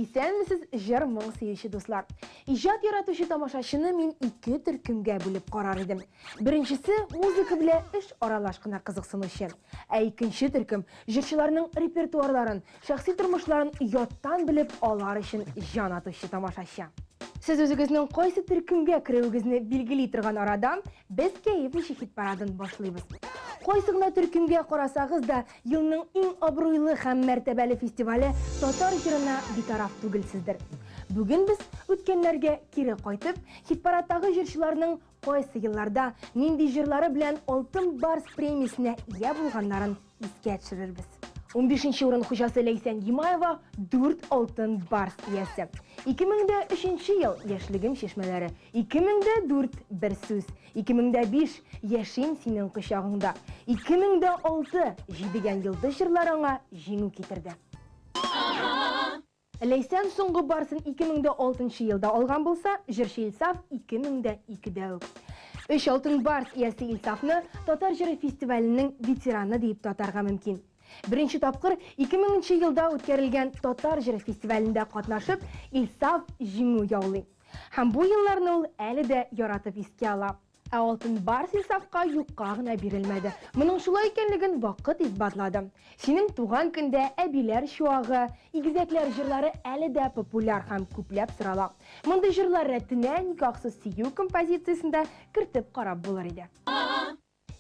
Исәнмесез, җыр-моң сөюче дуслар! Иҗат яратучы тамашачыны мин ике төркемгә бүлеп карар идем. Беренчесе, музыка белә эш аралаш кына кызыксынучы. Ә икенче төркем, җырчыларның репертуарларын, шәхси тормышларын яттан белеп, алар өчен җан атучы тамашачы. Сез үзегезнең кайсы төркемгә керүегезне билгели торган арада, без Кәеф ничек хит-парадын башлыйбыз. Кайсы гына төркемгә карасагыз да, Елның иң абруйлы һәм мәртәбәле фестивале Татар җырына битараф түгелсездер. Бүген без, үткәннәргә кире кайтып, хит-парадтагы җырчыларның кайсы елларда, нинди җырлары белән Алтын Барс премиясенә ия булганнарын искә төшерербез. Унбишенче урын хуҗасы Ләйсән Гимаева, дүрт Алтын Барс иясе. 2003 ел, Яшьлегем чишмәләре, 2004, Бер сүз, 2005, Яшим синең кочагыңда. 2006, Җидегән йолдыз җырлары аңа җиңү китерде. Ләйсән соңгы барсын 2006 елда алган булса, җырчы Илсаф 2002дә үк. Өч алтын барс иясе Илсафны Татар җыры фестиваленең ветераны диеп тә атарга мөмкин. Беренче тапкыр 2000 нче елда үткәрелгән Татар җыры фестивалендә катнашып, Илсаф җиңү яулый. Һәм бу елларны ул әле дә яратып искә ала. Ә алтын барс Инсафка юкка гына бирелмәде. Моның шулай икәнлеген вакыт исбатлады. Синең туган көндә, Әбиләр чуагы, Игезәкләр җырлары әле дә популяр һәм күпләп сорала. Мондый җырлар рәтенә Никахсыз сөю композициясен дә кертеп карап булыр иде.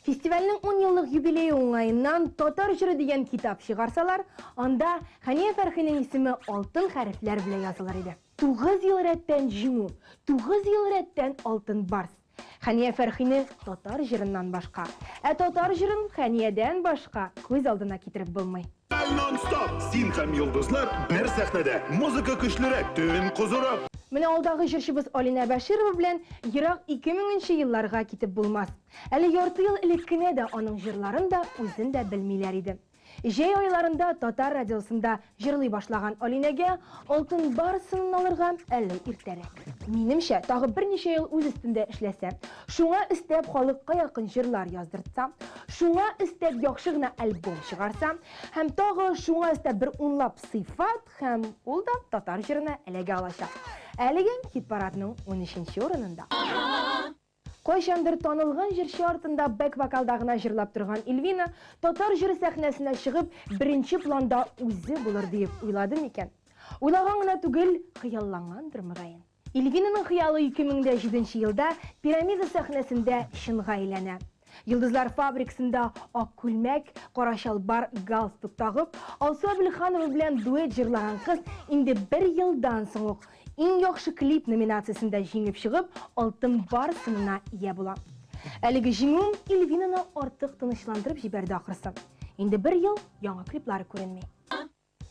Фестивальнең ун еллык юбилее уңаеннан Татар җыры дигән китап чыгарсалар, анда Хәния Фәрхинең исеме алтын хәрефләр белән язылыр иде. Тугыз ел рәттән җиңү, тугыз ел рәттән Алтын Барс. Хәния Фәрхине татар җырыннан башка, ә татар җырын Хәниядән башка күз алдына китереп булмый. Нон-стоп! Син һәм йолдызлар бер сәхнәдә! Музыка көчлерәк, төн кызурак! Менә алдагы җырчыбыз Алинә Бәширова белән ерак 2000 нче елларга китеп булмас. Әле ярты ел элек кенә дә аның җырларын да, үзен дә белмиләр иде. Җәй айларында Татар радиосында җырлый башлаган Алинәгә Алтын барс сынын алырга әле иртәрәк. Минемчә, тагы берничә ел үз өстендә эшләсә, шуңа өстәп халыкка якын җырлар яздыртса, шуңа өстәп яхшы гына альбом чыгарса, һәм тагы шуңа өстәп бер унлап сыйфат, һәм ул да татар җырына эләгә алачак. Әлегә хит-парадның унөченче урынында. Кайчандыр танылган җырчы артында бэк-вокалда гына җырлап торган Эльвина татар җыры сәхнәсенә чыгып, беренче планда үзе булыр диеп уйлады микән? Уйлаган гына түгел, хыяллангандыр, мөгаен. Эльвинаның хыялы 2007 нче елда Пирамида сәхнәсендә чынга әйләнә. Йолдызлар фабрикасында ак күлмәк, кара чалбар, галстук тагып, Алсу Әбелханова белән дуэт җырлаган кыз инде бер елдан соң ук Иң яхшы клип номинациясендә җиңеп чыгып, Алтын барс сынына ия була. Әлеге җиңү Эльвинаны артык тынычландырып җибәрде ахрысы. Инде бер ел яңа клиплары күренми.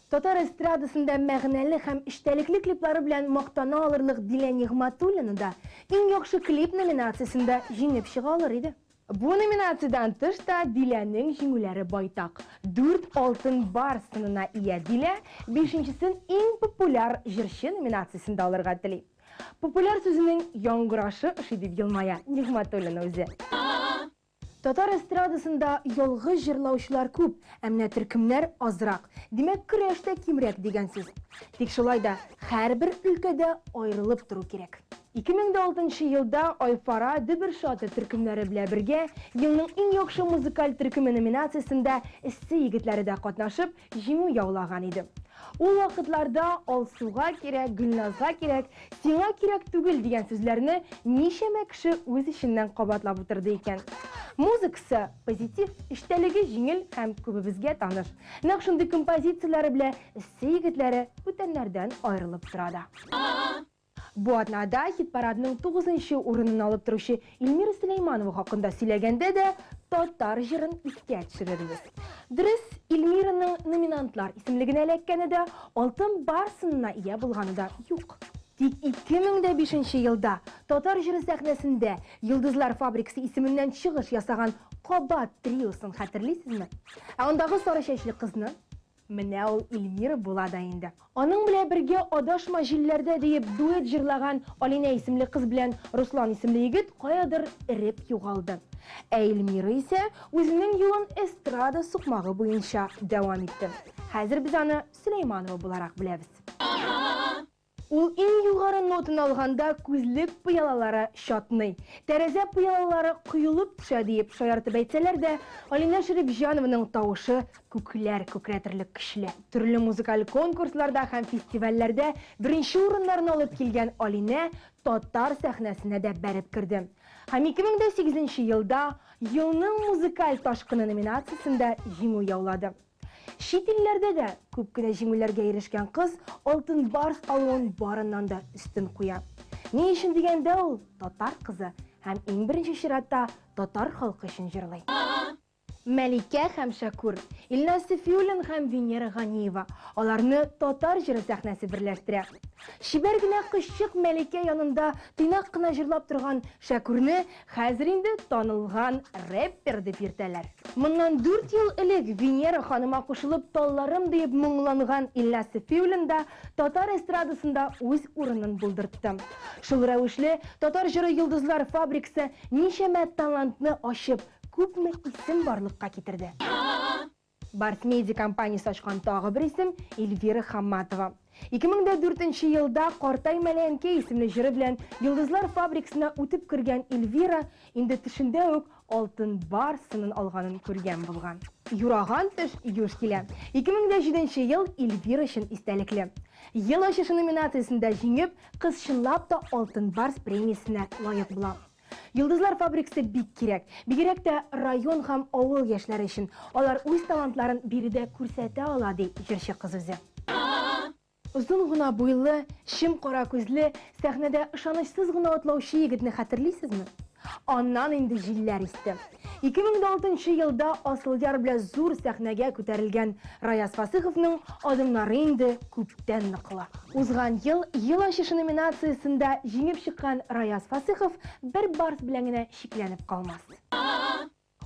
Татар эстрадасында мәгънәле һәм эчтәлекле клиплары белән мактана алырлык Дилә Нигъматуллина да Иң яхшы клип номинациясендә җиңеп чыга алыр иде. Бу номинациядән тыш та Диләнең җиңүләре байтак. Дүрт Алтын Барс сынына ия Дилә бишенчесен Иң популяр җырчы номинациясендә алырга тели. Популяр сүзенең яңгырашы ошый дип елмая Нигъмәтуллина үзе. Татар эстрадасында ялгыз җырлаучылар күп, ә менә төркемнәр азрак. Димәк, көрәш тә кимрәк дигән сүз. Тик шулай да һәрбер өлкәдә аерылып тору кирәк. 2006 нчы елда Айфара, Дөбер-Шатр төркемнәре белә бергә Елның иң яхшы музыкаль төркеме номинациясендә Эссе егетләре дә катнашып, җиңү яулаган иде. Ул вакытларда Алсуга кирәк, Гөлназга кирәк, сиңа кирәк түгел дигән сүзләрне ничәмә кеше үз эченнән кабатлап утырды икән. Музыкасы, позитив, эчтәлеге җиңел һәм күбебезгә таныш. Нәкъ шундый композицияләре белә Эссе егетләре бүтәннәрдән аерылып тора да. Бу атнада хит-парадның тугызынчы урынын алып торучы Эльмира Сөләйманова хакында сөйләгәндә дә татар җырын искә төшерербез. Дөрес, Эльмираның номинантлар исемлегенә эләккәне дә, Алтын барс сынына ия булганы да юк. Тик 2005 нче елда татар җыры сәхнәсендә Йолдызлар фабрикасы исеменнән чыгыш ясаган Кабат триосын хәтерлисезме? Ә андагы сары чәчле кызны? Менә ул Эльмира була да инде. Аның белән бергә Адашма җилләрдә диеп дуэт җырлаган Алинә исемле кыз белән Руслан исемле егет каядыр эреп югалды. Ә Эльмира исә үзенең юлын эстрада сукмагы буенча дәвам итте. Хәзер без аны Сөләйманова буларак беләбез. Ул иң югары нотаны алганда күзлек пыялалары чатный, тәрәзә пыялалары коелып төшә диеп шаяртып әйтсәләр дә, Алинә Шәрипҗанованың тавышы күкләр күкрәтерлек көчле. Төрле музыкаль конкурсларда һәм фестивальләрдә беренче урыннарны алып килгән Алинә татар сәхнәсенә дә бәреп керде. Һәм 2008 нче елда Елның музыкаль ташкыны номинациясендә җиңү яулады. Чит илләрдә дә күп кенә җиңүләргә ирешкән кыз Алтын Барс алуын барыннан да өстен куя. Ни өчен дигәндә, ул, татар кызы һәм иң беренче чиратта татар халкы өчен җырлый. Мәликә һәм Шәкүр, Илназ Сафиуллин һәм Венера Ганиева, аларны татар җыры сәхнәсе берләштерә. Чибәр генә кызчык Мәликә янында тыйнак кына җырлап торган Шәкүрне хәзер инде танылган рэппер дип йөртәләр. Моннан дүрт ел элек Венера ханыма кушылып Талларым диеп моңланган Илназ Сафиуллин да татар эстрадасында үз урынын булдыртты. Шул рәвешле, Татар җыры йолдызлар фабрикасы ничәмә талантны ачып, күпме исем барлыкка китерде. Барс Медиа компаниясе ачкан тагы бер исем, Эльвира Хамматова. 2004 нче елда Картай мәләнкәй исемле җыры белән Йолдызлар фабрикасына үтеп кергән Эльвира инде төшендә үк Алтын Барс сынын алганын күргән булган. Юраган төш юш килә. 2007 нче ел Эльвира өчен истәлекле. Ел ачышы номинациясендә җиңеп, кыз чынлап та Алтын Барс премиясенә лаек була. Йолдызлар фабрикасы бик кирәк. Бигрәк тә район һәм авыл яшьләре өчен. Алар үз талантларын биредә күрсәтә ала, ди җырчы кыз үзе. Озын гына буйлы, чем кара күзле, сәхнәдә ышанычсыз гына атлаучы егетне хәтерлисезме? Аннан инде җилләр исте. 2006 нчы елда Асылъяр белән зур сәхнәгә күтәрелгән Раяз Фасыховның адымнары инде күптән ныклы. Узган ел Ел ачышы номинациясендә җиңеп чыккан Раяз Фасыхов бер барс белән генә чикләнеп калмас.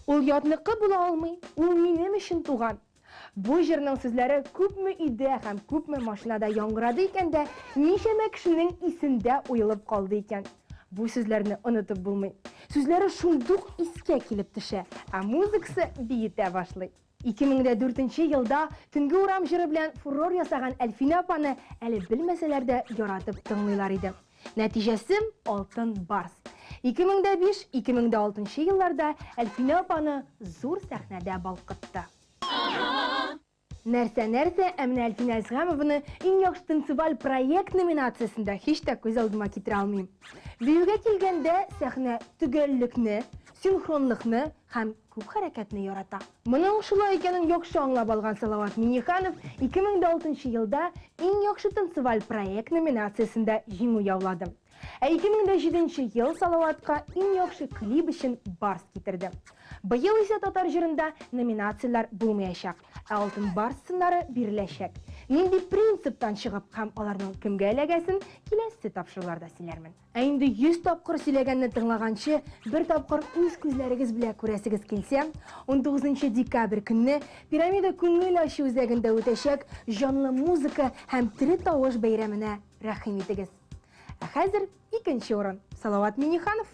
Ул ятныкы була алмый, ул минем өчен туган. Бу җырның сүзләре күпме өйдә һәм күпме машинада яңгырады икән дә, ничәмә кешенең исендә уелып калды икән. Бу сүзләрне онытып булмый. Сүзләре шундук искә килеп төшә, ә музыкасы биетә башлый. 2004 нче елда Төнге урам җыры белән фурор ясаган Әлфинә апаны әле белмәсәләр дә яратып тыңлыйлар иде. Нәтиҗәсе, Алтын Барс. 2005, 2006 нчы елларда Әлфинә апаны зур сәхнәдә балкытты. Нәрсә-нәрсә, ә менә Әлфинә Әзгамованы Иң яхшы танцеваль проект номинациясендә һич тә күз алдыма китерә алмыйм. Биюгә килгәндә, сәхнә төгәллекне, синхронлыкны һәм күп хәрәкәтне ярата. Моның шулай икәнен яхшы аңлап алган Салават Миңнеханов 2006 нчы елда Иң яхшы танцеваль проект номинациясендә җиңү яулады. Ә 2007 нче ел Салаватка иң яхшы клип өчен Барс китерде. Быел исә татар җырында номинацияләр булмаячак, ә Алтын Барс сыннары биреләчәк. Нинди принциптан чыгып һәм аларның кемгә эләгәсен киләсе тапшыруларда сөйләрмен. Ә инде 100 тапкыр сөйләгәнне тыңлаганчы, бер тапкыр үз күзләрегез белә күрәсегез килсә, 19 декабрь көнне Пирамида күңел ачу үзәгендә үтәчәк җанлы музыка һәм тере тавыш бәйрәменә рәхим итегез. Ә хәзер икенче урын. Салават Минниханов.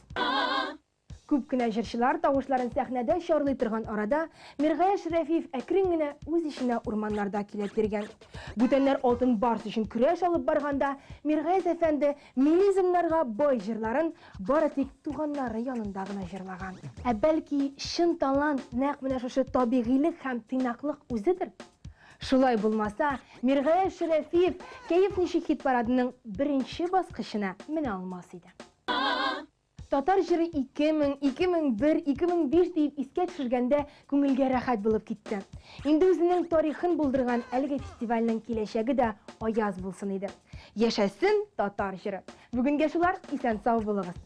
Күп кенә җырчылар тавышларын сәхнәдә чарлый торган арада, Миргаяз Шәрәфиев әкрен генә үз эченә урманнарда көйләп йөргән. Бүтәннәр Алтын Барс өчен көрәш алып барганда, Миргаяз әфәнде мелизмнарга бай җырларын бары тик туганнары янында гына җырлаган. Ә бәлки, чын талант нәкъ менә шушы табигыйлек һәм тыйнаклык үзедер? Шулай булмаса, Миргаяз Шәрәфиев Кәеф ничек хит-парадының беренче баскычына менә алмас иде. Татар җыры 2000, 2001, 2005 диеп искә төшергәндә күңелгә рәхәт булып китте. Инде үзенең тарихын булдырган әлеге фестивальнең киләчәге дә аяз булсын иде. Яшәсен татар җыры! Бүгенгә шулар, исән-сау булыгыз!